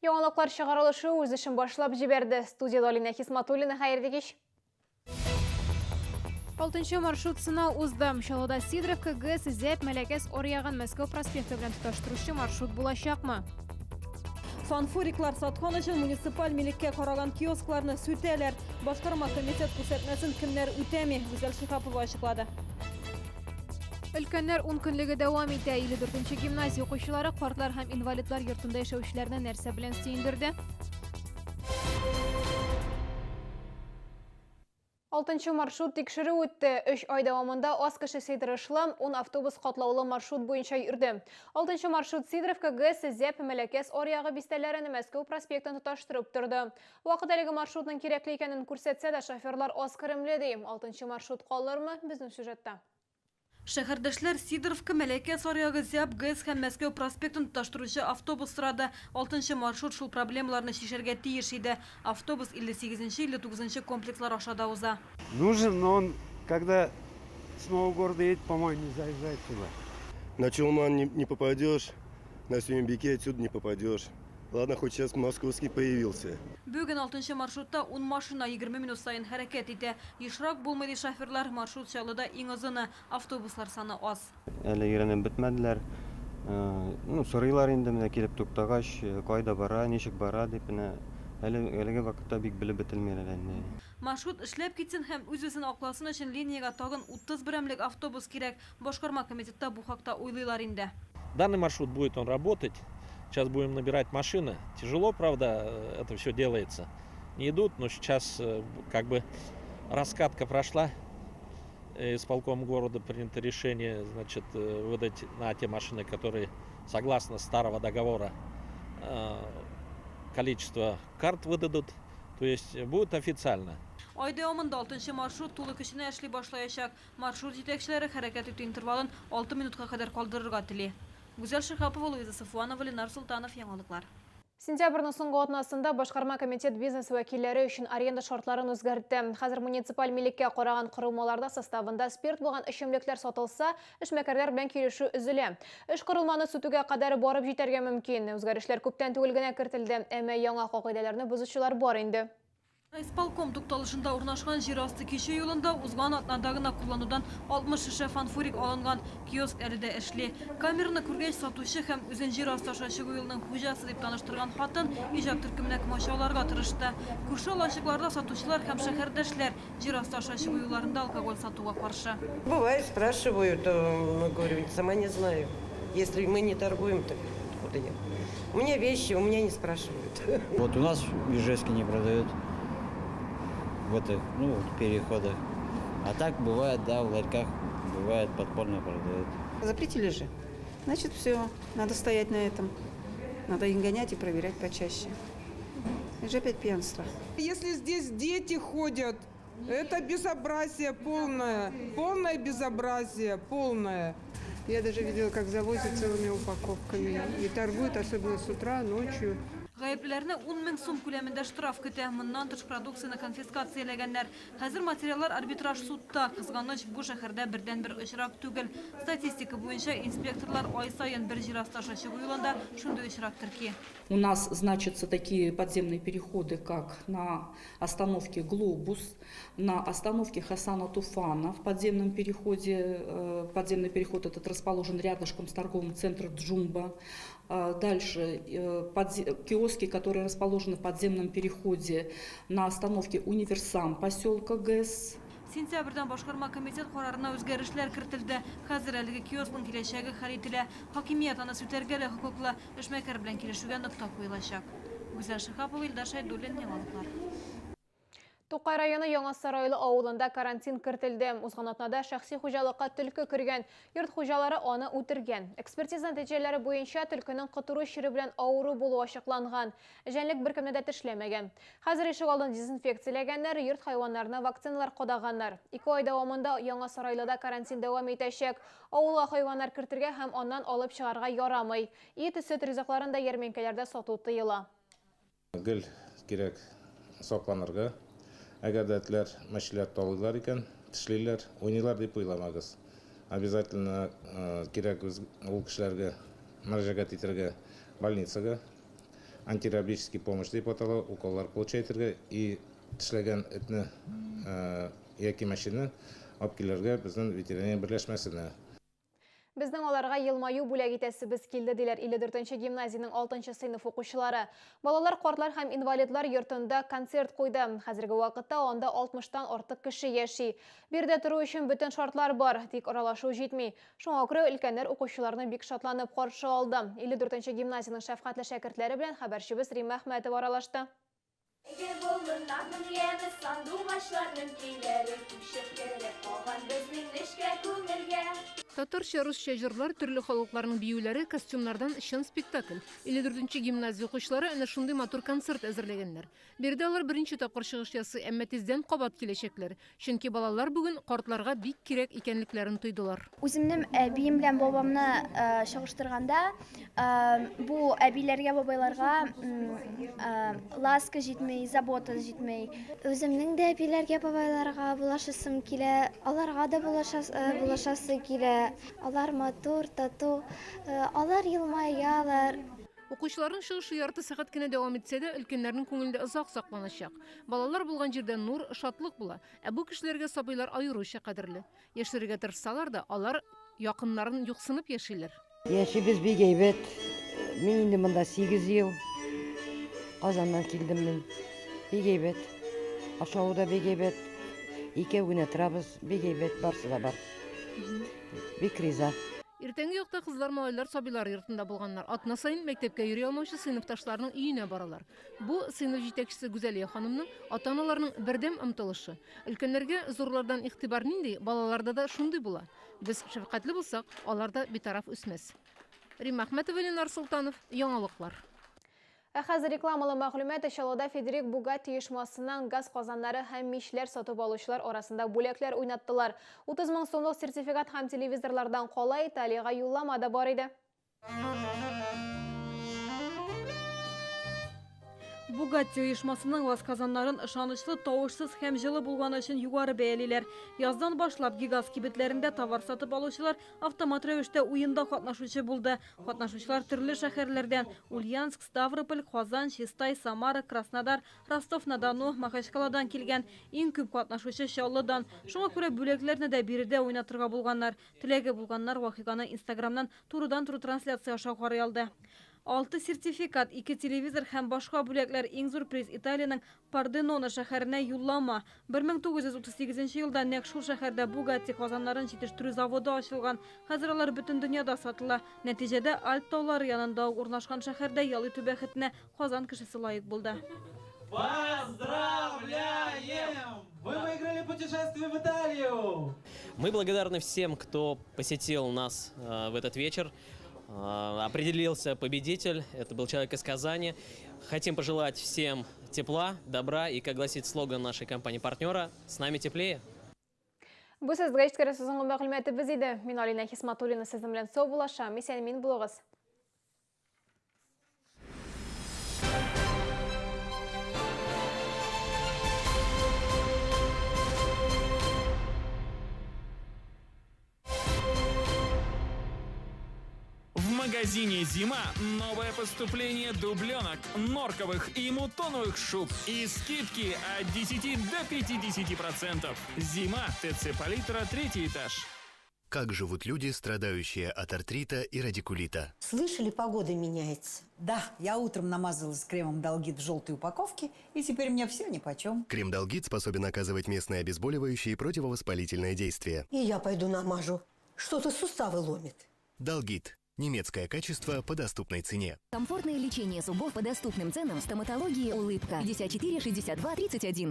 Яңалыклар чыгарылышы үз эшен башлап җибәрде. Студиядә Алинә Хисматуллина, хәерле кич. Алтынчы маршрут сынау узды. Чаллыда Сидоровка, ГЭС, Зәп, Мәләкәс аръягын Мәскәү проспекты белән тоташтыручы маршрут булачакмы? Фанфуриклар саткан өчен муниципаль милеккә караган киоскларны сүтәләр. Башкарма комитет күрсәтмәсен кемнәр үтәми, Гүзәл Шиһапова ачыклады. Өлкәннәр ун көнлеге дәвам итә. 54 нче гимназия укучылары картлар һәм инвалидлар йортында яшәүчеләрне нәрсә белән сөендерде? Алтынчы маршрут тикшерү үтте. Өч ай дәвамында аз кеше сыйдырышлы, ун автобус катлаулы маршрут буенча йөрде. Алтынчы маршрут Сидоровка, ГЭС, Зәп, Мәләкәс аръягы бистәләрен Мәскәү проспектын тоташтырып торды. Вакыт әлеге маршрутның кирәкле икәнен күрсәтсә дә, шоферлар аз керемле, ди. Алтынчы маршрут калырмы? Безнең сюжетта. Шәһәрдәшләр Сидоровка, Мәләкәс аръягы, Зяб, ГЭС һәм Мәскәү проспектын тоташтыручы автобус сорады. Алтынчы маршрут шул проблемаларны чишәргә тиеш иде. Автобус 58 нче, 59 нчы комплекслар аша да уза. Нужен, но он когда с нового города едет, по-моему, не заезжает сюда. На Чулман не попадешь, на Сююмбике отсюда не попадешь. Ладно, хоть сейчас московский появился. Бүген алтынчы маршрутта ун машина 20 минут саен хәрәкәт итә. Ешрак булмый, ди шоферлар, маршрут Чаллыда иң озыны, автобуслар саны аз. Әле өйрәнеп бетмәделәр. Ну, сорыйлар инде менә килеп туктагач, кайда бара, ничек бара дип, менә әле әлеге вакытта бик белеп бетелмиләр инде. Маршрут эшләп китсен һәм үз-үзен акласын өчен линиягә тагын 30 берәмлек автобус кирәк. Башкарма комитетта бу хакта уйлыйлар инде. Данный маршрут будет он работать. Сейчас будем набирать машины. Тяжело, правда, это все делается. Не идут, но сейчас как бы раскатка прошла. Исполком города принято решение, значит, выдать на те машины, которые согласно старого договора количество карт выдадут. То есть будет официально. Ай дәвамында алтынчы маршрут тулы көченә эшли башлаячак. Маршрут җитәкчеләре хәрәкәт итү интервалын алты минутка кадәр калдырырга тели. Гүзәл Шиһапова, Луиза Сафуанова, Ленар Солтанов, Яңалыклар. Сентябрьнең соңгы атнасында Башкарма комитет бизнес вәкилләре өчен аренда шартларын үзгәртте. Хәзер муниципаль милеккә караган корылмаларда составында спирт булган эчемлекләр сатылса, эшмәкәрләр белән килешү өзелә. Эш корылманы сүтүгә кадәр барып җитәргә мөмкин. Үзгәрешләр күптән түгел генә кертелде, әмма яңа кагыйдәләрне бозучылар бар инде. Райисполком тукталышында урнашкан җир асты кичү юлында узган атнада гына кулланудан 60 шешә фанфурик алынган. Киоск әле дә эшли. Камераны күргәч, сатучы һәм үзен җир асты аша чыгу юлының хуҗасы дип таныштырган хатын иҗат төркеменә комачауларга тырышты. Күрше алачыкларда сатучылар һәм шәһәрдәшләр җир асты аша чыгу юлларында алкоголь сатуга каршы. Бывает, спрашивают, говорю, сама не знаю. Если мы не торгуем, так откуда я? У меня вещи, у меня не спрашивают. Вот у нас в Ижевске не продают в этих, ну, вот, переходах. А так бывает, да, в ларьках бывает подпольно продают. Запретили же. Значит, все, надо стоять на этом. Надо их гонять и проверять почаще. Это же опять пьянство. Если здесь дети ходят, это безобразие полное, полное безобразие, полное. Я даже видела, как завозят целыми упаковками и торгуют, особенно с утра, ночью. Гаеплеләрне 10 мең сум күләмендә штраф көтә. Моннан тыш продукцияне конфискацияләгәннәр. Хәзер материаллар арбитраж судта. Кызганыч, бу шәһәрдә бердәнбер очрак түгел. Статистика буенча, инспекторлар ай саен бер җир асты аша чыгу юлында шундый очрак терки. У нас значатся такие подземные переходы, как на остановке Глобус, на остановке Хасана Туфана в подземном переходе. Э, подземный переход этот расположен рядышком с торговым центром Джумба. Э, дальше э, киоски, которые расположены в подземном переходе на остановке Универсам поселка ГЭС. Сентябрьдән башкарма комитет карарына үзгәрешләр кертелде. Хәзер әлеге киоскның киләчәге хәл ителә. Хакимият аны сүтәргә дә хокуклы. Эшмәкәр белән килешүгә нокта куелачак. Гүзәл Шиһапова, Илдар Шәйдуллин, Яңалыклар. Тукай районы Яңа Сарайлы авылында карантин кертелде. Узган атнада шәхси хуҗалыкка төлке кергән. Йорт хуҗалары аны үтергән. Экспертиза нәтиҗәләре буенча төлкенең котыру чире белән авыру булуы ачыкланган. Җәнлек беркемне дә тешләмәгән. Хәзер ишегалдын дезинфекцияләгәннәр, йорт хайваннарына вакциналар кадаганнар. Ике ай дәвамында Яңа Сарайлыда карантин дәвам итәчәк. Авылга хайваннар кертергә һәм аннан алып чыгарга ярамый. Ит, сөт ризыкларын да ярминкәләрдә сату тыела. Гел кирәк сакланырга. Әгәр дә этләр, мәчеләр талыйлар икән, тешлиләр, уйныйлар дип уйламагыз. Обязательно кирәк ул кешеләргә мөрәҗәгать итәргә больницага. Антирабический помощь дип атала, уколлар получать итәргә и тешләгән этне яки мәчене алып килергә безнең ветеринария берләшмәсенә. Безнең аларга елмаю бүләк итәсебез килде, диләр 54-нче гимназиянең 6-нчы сыйныф укучылары. Балалар картлар һәм инвалидлар йортында концерт куйды. Хәзерге вакытта анда 60-тан артык кеше яши. Биредә тору өчен бөтен шартлар бар, тик аралашу җитми. Шуңа күрә өлкәннәр укучыларны бик шатланып каршы алды. 54-нче гимназиянең шәфкатьле шәкертләре белән хәбәрчебез Римма Әхмәтова аралашты. Болыннарның яме, сандугачларның көйләре күчеп кереп калган безнең нечкә күңелгә. Татарча, русча җырлар, төрле халыкларның биюләре, костюмнардан чын спектакль. 54-нче гимназия укучылары әнә шундый матур концерт әзерләгәннәр. Биредә алар беренче тапкыр чыгыш ясый, әмма тиздән кабат киләчәкләр. Чөнки балалар бүген картларга бик кирәк икәнлекләрен тойдылар. Үземнең әбием белән бабамны чагыштырганда, бу әбиләргә, бабайларга ласка җитми, забота җитми. Үземнең дә әбиләргә, бабайларга булашасым килә, аларга да булашасы килә. Алар матур, тату, алар елмаялар. Укучыларның чыгышы ярты сәгать кенә дәвам итсә дә, өлкәннәрнең күңелендә озак сакланачак. Балалар булган җирдә нур, шатлык була. Ә бу кешеләргә сабыйлар аеруча кадерле. Яшерергә тырышсалар да, алар якыннарын юксынып яшиләр. Яшибез бик әйбәт. Мин инде монда 8 ел. Казаннан килдем мин. Бик әйбәт. Ашавы да бик әйбәт. Икәү генә торабыз. Бик әйбәт, барсы да бар. Бик риза. Иртәнге якта кызлар-малайлар сабыйлар йортында булганнар. Атна саен мәктәпкә йөри алмаучы сыйныфташларының өенә баралар. Бу, сыйныф җитәкчесе Гүзәлия ханымның, ата-аналарның бердәм омтылышы. Өлкәннәргә зурлардан игътибар нинди, балаларда да шундый була. Без шәфкатьле булсак, алар да битараф үсмәс. Римма Әхмәтова, Ленар Солтанов, Яңалыклар. Ә хәзер рекламалы мәгълүмат. Чаллыда Федерик Бугатти оешмасыннан газ казаннары һәм мичләр сатып алучылар арасында бүләкләр уйнаттылар. 30 мең сумлык сертификат һәм телевизорлардан кала Италиягә юллама да бар иде. Бугатти оешмасының газ казаннарын ышанычлы, тавышсыз һәм җылы булганы өчен югары бәялиләр. Яздан башлап Гигаз кибетләрендә товар сатып алучылар автомат рәвештә уенда катнашучы булды. Катнашучылар төрле шәһәрләрдән: Ульяновск, Ставрополь, Казан, Чистай, Самара, Краснодар, Ростов-на-Дону, Махачкаладан килгән. Иң күп катнашучы Чаллыдан. Шуңа күрә бүләкләрне дә биредә уйнатырга булганнар. Теләге булганнар вакыйганы Инстаграмнан турыдан-туры трансляция аша карый алды. 6 сертификат, 2 телевизор һәм башка бүләкләр. Иң зур приз Италиянең Порденоне шәһәренә юллама. 1938 елда нәкъ шул шәһәрдә Бугатти казаннарын җитештерү заводы ачылган. Хәзер алар бөтен дөньяда сатыла. Нәтиҗәдә, Альп таулары янында ук урнашкан шәһәрдә ял итү бәхетенә Казан кешесе лаек булды. Поздравляем! Вы выиграли путешествие в Италию! Мы благодарны всем, кто посетил нас в этот вечер. Определился победитель, это был человек из Казани. Хотим пожелать всем тепла, добра и, как гласит слоган нашей компании-партнера, с нами теплее. Бу сезгә җиткерәсе соңгы мәгълүматыбыз иде. Мин Алина Хисматуллина сезнең белән саубуллашам. Исән-имин булыгыз. В магазине «Зима» новое поступление дубленок, норковых и мутоновых шуб и скидки от 10 до 50%. «Зима», ТЦ «Палитра», 3-й этаж. Как живут люди, страдающие от артрита и радикулита? Слышали, погода меняется? Да, я утром намазалась кремом Долгит в желтой упаковке, и теперь мне все нипочем. Крем Долгит способен оказывать местное обезболивающее и противовоспалительное действие. И я пойду намажу. Что-то суставы ломит. Долгит. Немецкое качество по доступной цене. Комфортное лечение зубов по доступным ценам в стоматологии «Улыбка». 54 62 31.